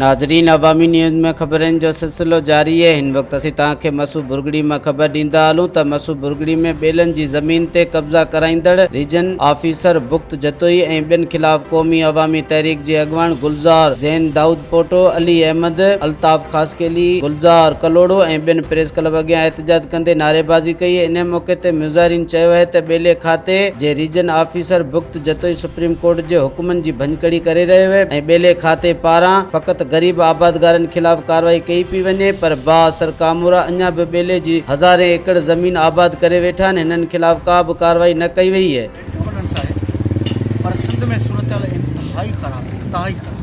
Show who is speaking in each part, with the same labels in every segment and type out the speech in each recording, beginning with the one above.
Speaker 1: ناظرين عوامي نيوز ۾ خبرن جو سلسلو جاري اهي هن وقت اسين توهان کي مسو ڀرڳڙي مان خبر ڏيندا هلون ته مسو ڀرڳڙي ۾ ٻيلن جي زمين تي قبضا ڪرائيندڙ ريجن آفيسر بخت جتوئي ۽ ٻين خلاف قومي عوامي تحريڪ جي اڳواڻ گلزار زين دائود پوٽو، علي احمد، الطاف خاصخيلي، گلزار ڪلهوڙو ۽ ٻين پريس ڪلب اڳيان احتجاج ڪندي نعريبازي ڪئي انهي موقعي تي مظاهرين چيو اهي ته ٻيلي کاتي جي region officer Bakht Jatoi supreme court جي حڪمن جي ڀڃڪڙي ڪري رهيو اهي ۽ ٻيلي کاتي پاران فقط غريب آبادگارن خلاف ڪارروائي ڪئي پئي وڃي پر بااثر ڪامورا اڃا به ٻيلي جي هزارين ايڪڙ زمين آباد ڪري ويٺا آهن هنن خلاف ڪا به ڪارروائي نه ڪئي وئي اهي.
Speaker 2: گورننس آهي پر سنڌ ۾ صورتحال انتهائي خراب انتهائي خراب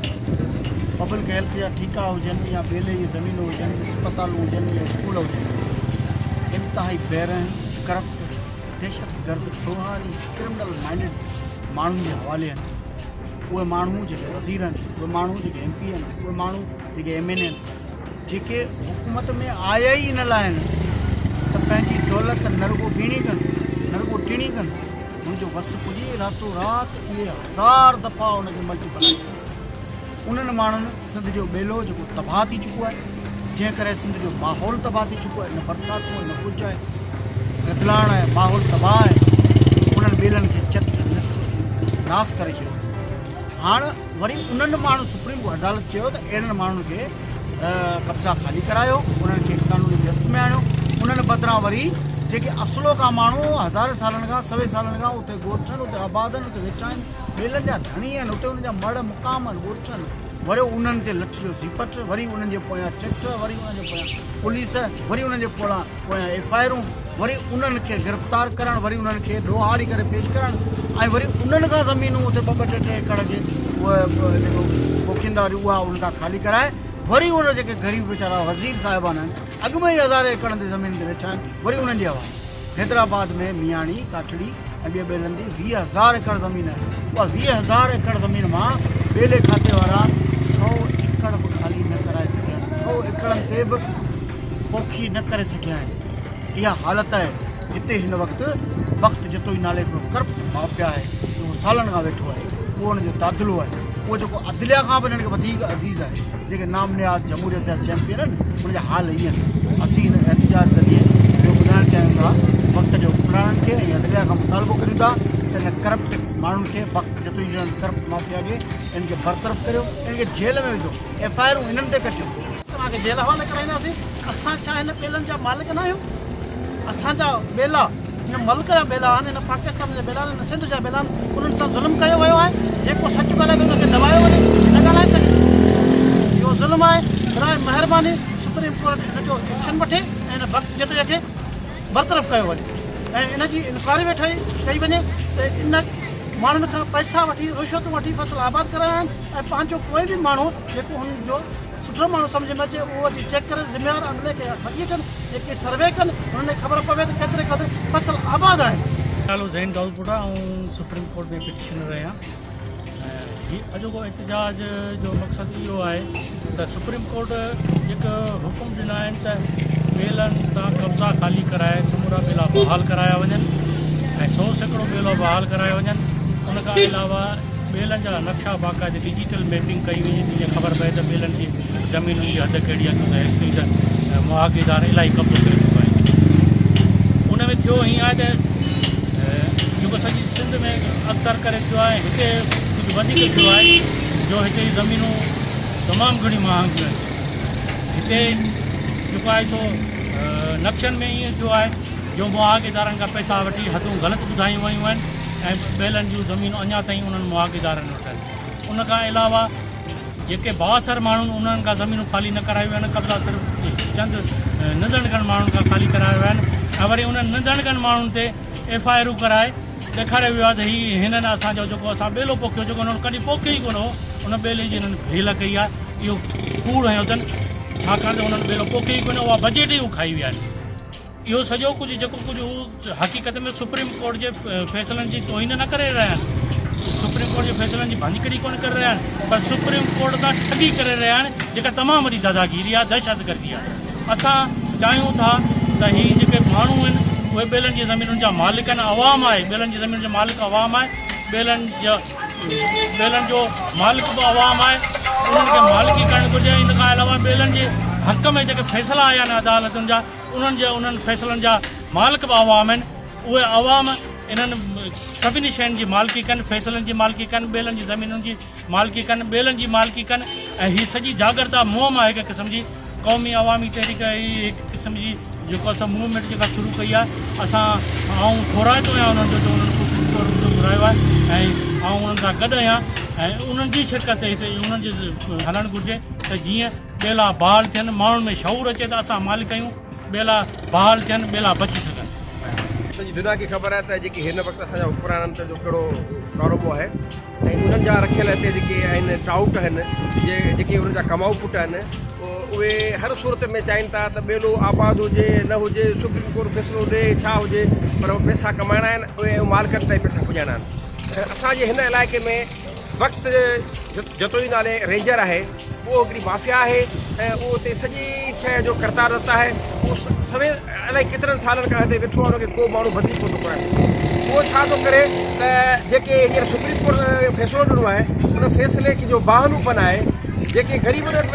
Speaker 2: پبلڪ هيلٿ جا ٺيڪا هجن يا ٻيلي جي زمينون هجن اسپتالون هجن يا اسڪول هجن انتهائي بيرحم ڪرپٽ دهشتگرد ڏوهاري ڪرمنل مائنڊڊ ماڻهن جي حوالي آهن اهي ماڻهو جيڪي وزير آهن اهي ماڻهو جيڪي ايم پي آهن اهي ماڻهو جيڪي ايم اين آهن جيڪي حڪومت ۾ آيا ئي ان لاء آهن ته پنهنجي دولت نه رڳو ٻيڻي ڪن نه رڳو ٽيڻي ڪن هن جو وس پڄي راتو رات اهي هزار دفعا ان کي ملٽيپلائي ڪن انهن ماڻهن سنڌ جو ٻيلو جيڪو تباهه ٿي چڪو آهي جنهن ڪري سنڌ جو ماحول تباهه ٿي چڪو آهي نه برساتون آهن نه ڪجهه آهي گدلاڻ آهي ماحول تباهه آهي انهن ٻيلن کي چت ناس ڪري ڇڏيو هاڻ وري انهن ماڻهن سپريم ڪورٽ عدالت چيو ته اهڙن ماڻهن کي قبضا خالي ڪرايو انهن کي قانوني گرفت ۾ آڻيو انهن بدران وري جيڪي اصلوڪا ماڻهو هزارين سالن کان سوين سالن کان اتي ڳوٺ آهن اتي آباد آهن اتي ويٺا آهن ٻيلن جا ڌڻي آهن اتي انهن جا مڙهه مقام آهن ڳوٺ آهن وري انهن تي لٺ جو زيپٽ وري انهن جي پويان ٽريڪٽر وري انهن جي پويان پوليس وري انهن جي پويان پويان ايف I آرون وري انهن کي گرفتار ڪرڻ وري انهن کي ڏوهاري ڪري پيش ڪرڻ ۽ وري انهن کان زمينون اتي ٻه ٻه ٽي ٽي ايڪڙ کي اهي جيڪو پوکيندا وري اها انهن کان خالي ڪرائي وري ان جيڪي غريب ويچارا وزير صاحبان آهن اڳ ۾ ئي هزارين ايڪڙن تي زمين تي ويٺا آهن وري انهن جي حوالي حيدرآباد ۾ مياڻي، ڪاٺڙي ۽ ٻين ٻيلن تي 20 هزار ايڪڙ زمين آهي. اها 20 هزار ايڪڙ زمين مان ٻيلي کاتي وارا سئو ايڪڙ به خالي نه ڪرائي سگهيا آهن. سئو ايڪڙن تي به پوکي نه ڪري سگهيا آهن. اها حالت آهي. هتي هن وقت بخت جتوئي نالي هڪڙو ڪرپٽ مافيا آهي جيڪو سالن کان ويٺو آهي. اهو ان جو دادلو آهي. اهو جيڪو عدليه کان به هنن کي وڌيڪ عزيز آهي. جيڪي نام نهاد جمهوريت جا چيمپيئن آهن ان جا حال هي آهن. اسين هن احتجاج ذريعي اهو ٻڌائڻ چاهيون ٿا وقت جي حڪمرانن کي ۽ عدليه کان مطالبو ڪريون ٿا ته هن ڪرپٽ ماڻهن کي بخت جتوئي جهڙن ڪرپٽ مافيا کي انهن کي برطرف ڪريو انهن کي جيل ۾ وجهو ايف I آرون انهن تي ڪٽيو.
Speaker 3: توهان کي جيل حوالي ڪرائينداسين اسان ڇا هن ٻيلن جا مالڪ ناهيون اسان جا ٻيلا هن ملڪ جا ٻيلا آهن، هن پاڪستان جا ٻيلا آهن، هن سنڌ جا ٻيلا آهن، انهن سان ظلم ڪيو ويو آهي، جيڪو سچ ڳالهائي ٿو ان کي دٻايو وڃي، نه ڳالهائي سگهي، اهو ظلم آهي، براء مهرباني سپريم ڪورٽ ان جو ايڪشن وٺي ۽ ان بخت جتوئي کي برطرف ڪيو وڃي ۽ ان جي انڪوائري وٺي ڪئي وڃي ته ان ماڻهن کان پئسا وٺي رشوتون وٺي فصل آباد ڪرايا آهن ۽ پنهنجو ڪوئي به ماڻهو جيڪو هن جو سٺو ماڻهو سمجهه ۾ اچي اهو اچي چيڪ ڪري ذميوار عملي کي وٺي اچن جيڪي سروي ڪن انهن کي خبر پوي ته ڪيتري قدر فصل آباد آهن.
Speaker 4: نالو زين دائودپوٽا آئون سپريم ڪورٽ ۾ پٽيشنر آهيان هي اڄوڪو احتجاج جو مقصد اهو آهي ته سپريم ڪورٽ جيڪو حڪم ڏنا آهن ته ٻيلن تان قبضا خالي ڪرائي سمورا ٻيلا بحال ڪرايا وڃن ۽ 100% ٻيلا بحال ڪرايا وڃن ان کان علاوه ٻيلن جا نقشا باقاعدي ڊجيٽل ميپنگ ڪئي وڃي ته جيئن خبر پئي ته ٻيلن جي زمينن جي حد ڪهڙي آهي ڇو ته هيستائين ته مهاڳيدار الاهي قبضو ڪري چڪا آهن. ان ۾ ٿيو هيئن آهي ته جيڪو سڄي سنڌ ۾ اڪثر ڪري ٿيو آهي ۽ هتي ڪجهه وڌيڪ ٿيو آهي جو هتي جون زمينون تمام گهڻيون مهانگيون آهن. هتي جيڪو آهي سو نقشن ۾ ائين ٿيو آهي جو مهاڳيدارن کان پئسا وٺي حدون غلط ٻڌايون ويون آهن. ۽ ٻيلن جون زمينون اڃا تائين انهن مهاڳيدارن وٽ آهن. ان کان علاوه جيڪي بااثر ماڻهن انهن کان زمينون خالي نه ڪرايون ويون آهن، قبضا صرف چند نڌڻڪن ماڻهن کان خالي ڪرايا ويا آهن ۽ وري انهن نڌڻڪن ماڻهن تي ايف I آرون ڪرائي ڏيکاريو ويو آهي ته هي هنن اسان جو جيڪو اسان ٻيلو پوکيو جيڪو انهن ڪڏهن پوکيو ئي ڪونه هو ان ٻيلي جي هنن ڀيل ڪئي آهي اهو ڪوڙ هنيو اٿن ڇاڪاڻ ته انهن ٻيلو پوکيو ئي ڪونه اها بجيٽ ئي هو کائي ويا آهن. اهو سڄو ڪجهه جيڪو ڪجهه هو حقيقت ۾ سپريم ڪورٽ جي فيصلن جي توهين نه ڪري رهيا آهن، سپريم ڪورٽ جي فيصلن جي ڀڃڪڙي ڪونه ڪري رهيا آهن پر سپريم ڪورٽ سان ٺڳي ڪري رهيا آهن جيڪا تمام وڏي داداگيري آهي، دهشتگردي آهي. اسان چاهيون ٿا ته هي جيڪي ماڻهو آهن اهي ٻيلن جي زمينن جا مالڪ آهن، عوام آهي، ٻيلن جي زمينن جو مالڪ عوام آهي، ٻيلن جا ٻيلن جو مالڪ به عوام آهي، انهن کي مالڪي ڪرڻ گهرجي ان کان علاوه ٻيلن جي حق ۾ جيڪي فيصلا آيا آهن عدالتن جا انهن جي انهن فيصلن جا مالڪ به عوام آهن اهي عوام انهن سڀني شين جي مالڪي ڪن فيصلن جي مالڪي ڪن ٻيلن جي زمينن جي مالڪي ڪن ٻيلن جي مالڪي ڪن ۽ هي سڄي جاڳرتا مهم آهي هڪ قسم جي قومي عوامي تحريڪ هي هڪ قسم جي جيڪو اسان موومينٽ جيڪا شروع ڪئي آهي اسان آئون ٿورائتو آهيان انهن جو جو انهن ڪوشش طور مون کي گهرايو آهي ۽ آئون انهن سان گڏ آهيان ۽ انهن جي شرڪت هتي انهن جي هلڻ گهرجي ته جيئن ٻيلا بحال ٿين ماڻهن ۾ شعور اچي ته اسان مالڪ آهيون ٻيلا بحال ٿين ٻيلا بچي سگهن.
Speaker 5: سڄي دنيا کي خبر آهي ته جيڪي هن وقت اسان جا حڪمران آهن تن جو ڪهڙو ڪاروبو آهي ۽ انهن جا رکيل هتي جيڪي آهن ٽائوٽ آهن جي جيڪي انهن جا ڪمائو پٽ آهن اهي هر صورت ۾ چاهين ٿا ته ٻيلو آباد هجي نه هجي سپريم ڪورٽ فيصلو ڏي ڇا هجي پر اهي پئسا ڪمائڻا آهن اهي مالڪن تائين پئسا پڄائڻا آهن اسان جي هن علائقي ۾ وقت جتوئي نالي رينجر آهي اهو هڪڙي مافيا آهي ۽ اهو اتي سڄي شيء جو ڪرتار دتا آهي اهو سوين الائي ڪيترن سالن کان هتي ويٺو آهي ان کي ڪو ماڻهو بدلي ڪونه ٿو ڪرائي سگهي اهو ڇا ٿو ڪري ته جيڪي هينئر سپريم ڪورٽ فيصلو ڏنو آهي ان فيصلي کي جو بهانو بنائي جيڪي غريبن وٽ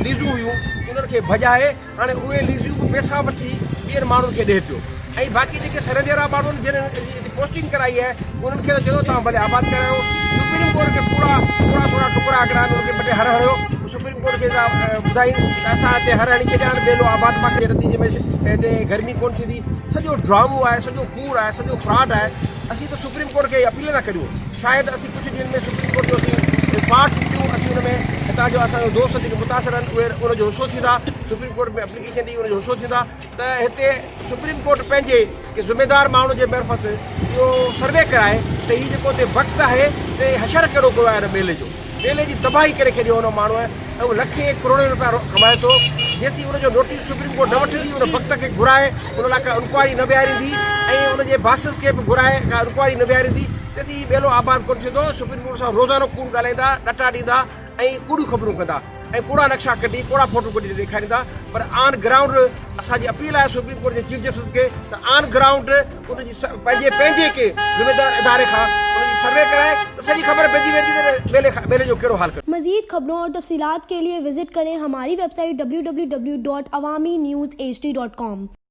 Speaker 5: ليزون هيون انهن کي ڀڄائي هاڻي اهي ليزيون به پئسا وٺي ٻين ماڻهن کي ڏئي پيو ۽ باقي جيڪي سرحدي وارا ماڻهو آهن جن جي پوسٽنگ ڪرائي آهي انهن کي ته چيو توهان ڀلي آباد ڪرايو سپريم ڪورٽ کي ڪوڙا ڪوڙا سوڙا ٽڪرا هڪڙا آهن انهن کي ٻه ٽي هر هڻيو سپريم ڪورٽ کي ٿا ٻڌائين ته اسان هتي هر هڻي ڇڏيا آهن ٻيلو آباد باقي نتيجي ۾ هتي گرمي ڪونه ٿيندي سڄو ڊرامو آهي سڄو ڪوڙ آهي سڄو فراڊ آهي اسين ته سپريم ڪورٽ کي اپيل ٿا ڪريون شايد اسين ڪجهه ڏينهن ۾ سپريم ڪورٽ جو اسين پارٽ ٿيون اسين ان ۾ هتان جو اسان جو دوست جيڪي متاثر آهن اهي ان جو حصو ٿيندا سپريم ڪورٽ ۾ اپليڪيشن ڏئي ان جو حصو ٿيندا ته هتي سپريم ڪورٽ پنهنجي ڪي ذميدار ماڻهن جي معرفت اهو سروي ڪرائي ته هي جيڪو هتي وقت آهي ته حشر ڪهڙو ڪيو آهي هن ٻيلي جو ٻيلي جي تباهي ڪري ڇڏيو ان ماڻهوء ۽ هو لکين ڪروڙين روپيا ڪمائي ٿو. جيسين ان جو نوٽيس سپريم ڪورٽ نه وٺندي، ان بخت کي گهرائي ان لاء ڪا انڪوائري نه ويهاريندي ۽ ان جي باسز کي به گهرائي ڪا انڪوائري نه ويهاريندي، تيسين هي ٻيلو آباد ڪونه ٿيندو. سپريم ڪورٽ سان روزانو ڪوڙ ڳالهائيندا، ڏٽا ڏيندا ۽ ڪوڙيون خبرون ڪندا ۽ ڪوڙا نقشا ڪڍي ڪوڙا فوٽو ڪڍي ڏيکاريندا پر آن گرائونڊ اسان جي اپيل آهي سپريم ڪورٽ جي چيف جسٽس کي ته آن گرائونڊ ان جي پنهنجي پنهنجي ڪي ذميدار اداري کان ان جي سروي ڪرائي ته سڄي خبر پئجي ويندي ته ٻيلي ٻيلي جو ڪهڙو حال ڪيو.
Speaker 6: مزيد خبرون اور تفصيلات کے لئے وزٽ ڪرين ھماري web site www.awamiNewsHD.com.